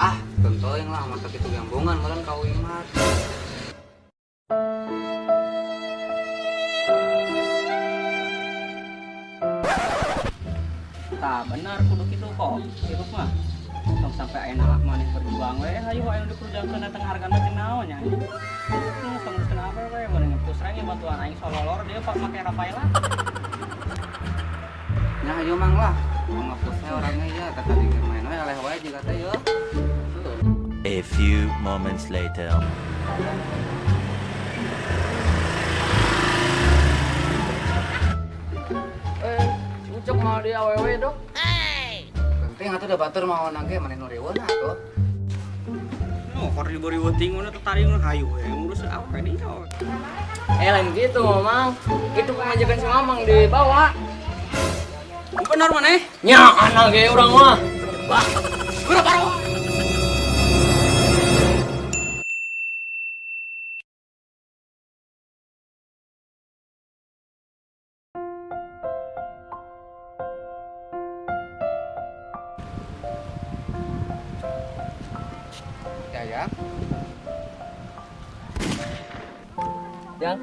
Ah, tentu yang lah mata kitu gambungan meureun ka Wimar. Tah bener kudu kitu kok. Hirup mah. Tong sampai aya nalak maneh berjuang we, hayu aya nu diperjuangkeun datang hargana jeung naon nya. Nu tong geus kenapa we mun ngepus reng bantuan aing sololor dia pak make Rafaela. Nya hayu mang lah. Mau ngepus we orangnya ya kata di main we eleh wae juga teh yo. A few moments later. Eh, Ucok mau di awewe dok. Penting atuh da batur mau nangge maneh nu riweuh atuh. Nu kor diberi ting ngono teh tadi ngono hayu we ngurus awewe dia. Eh lain gitu Mamang. Itu pemajikan si Mamang dibawa. Bener maneh? Nya anak ge urang mah. Wah, geura paro. Ya ya. Yang.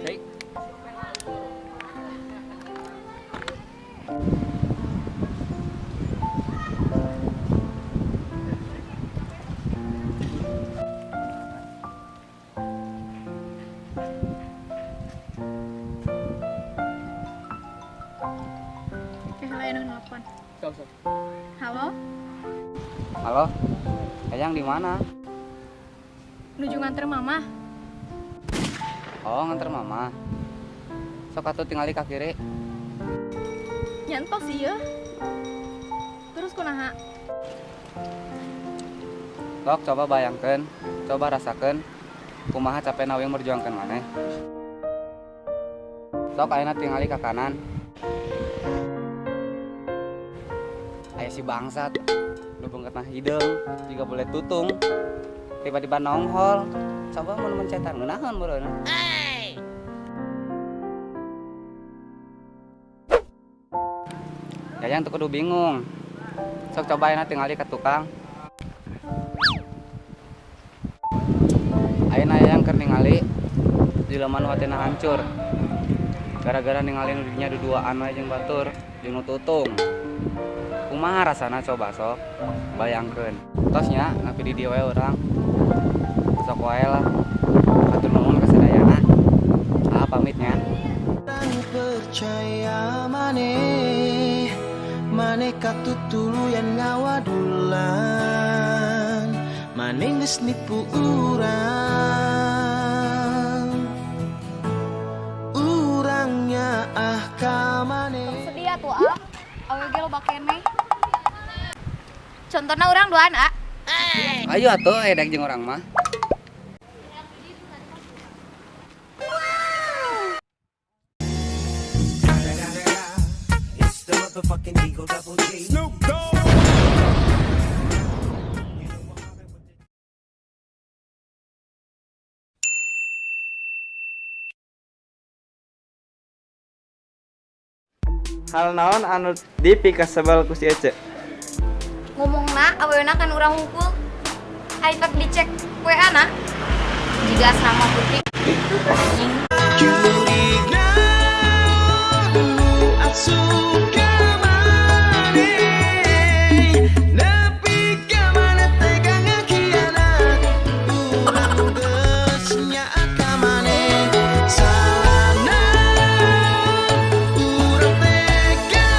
Cek. Eh, lain nu nelpon. Sok sok. Halo, Halo. Ayang di mana? Nuju nganter mama. Oh, nganter mama. Sok atuh tingali ka kiri. Nyantos ieu. Terus kunaha? Sok coba bayangkeun, coba rasakeun kumaha capena we merjuangkeun maneh. Sok ayeuna tingali ka kanan. Aya si bangsat, nu beungeutna hideung, jiga boleh tutung. Tiba-tiba nonghol. Coba mun mencetan ngeunaheun meureun. Yayang teu kudu bingung. Sok coba ayeuna tingali ka tukang. Ayeuna Yayang keur ningali jelema nu hatena hancur. Gara-gara ningali nu dinya duduaan we jeung batur, jeung nu tutung. Kumaha rasana coba sok bayangkeun. Tos nya nepi di dieu we urang. Sok wae lah. Hatur nuhun ka sadayana. Ah pamit nya. Percaya maneh, maneh katutuluyan ngawadulan, maneh geus nipu urang, urangnya ah ka maneh. Sedih atuh ah. Awe ge loba keneh. Contohna urang duaan ah. Ayo atuh edek jeung urang mah. Hal naon anu dipikasebel ku si Ece? Ngomongna awewena kan urang hungkul. Ai pak dicek WA na. Jiga asrama putih. Anjing. Curiga nu asup ka maneh, nepi ka maneh tega ngakhianat, urang geus nyaah ka maneh, salahna urang tega.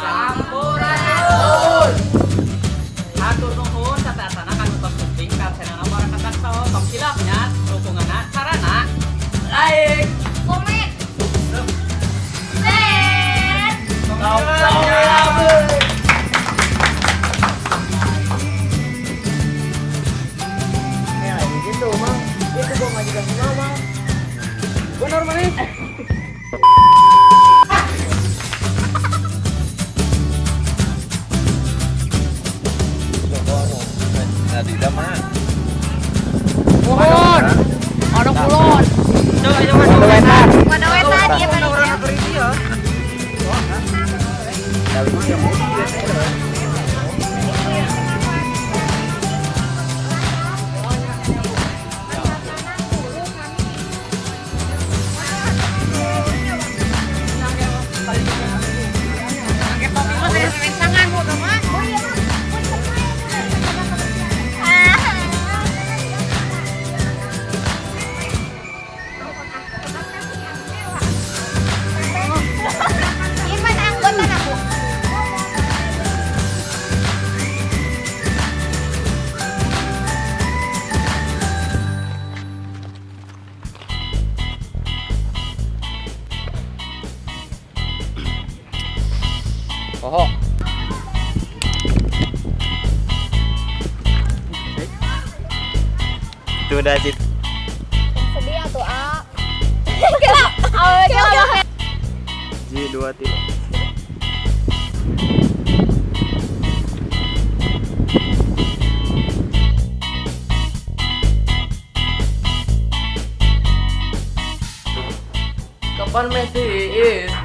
Sampurasun. Hatur nuhun satasana kanu tos penting ka channel Waraka Taksel. Tong silap nya dukunganna carana like, Komen. Share. Eh lain gitu Mang. Itu gua majikan si Mamang. Bener maneh. Mohon. Ono kulon. Coba coba coba. Mana wetan ieu panitia. Poho. Tunda sih. Sedih atuh a. Kira awewe kira. Ji dua tilu. Kapan meh tiis?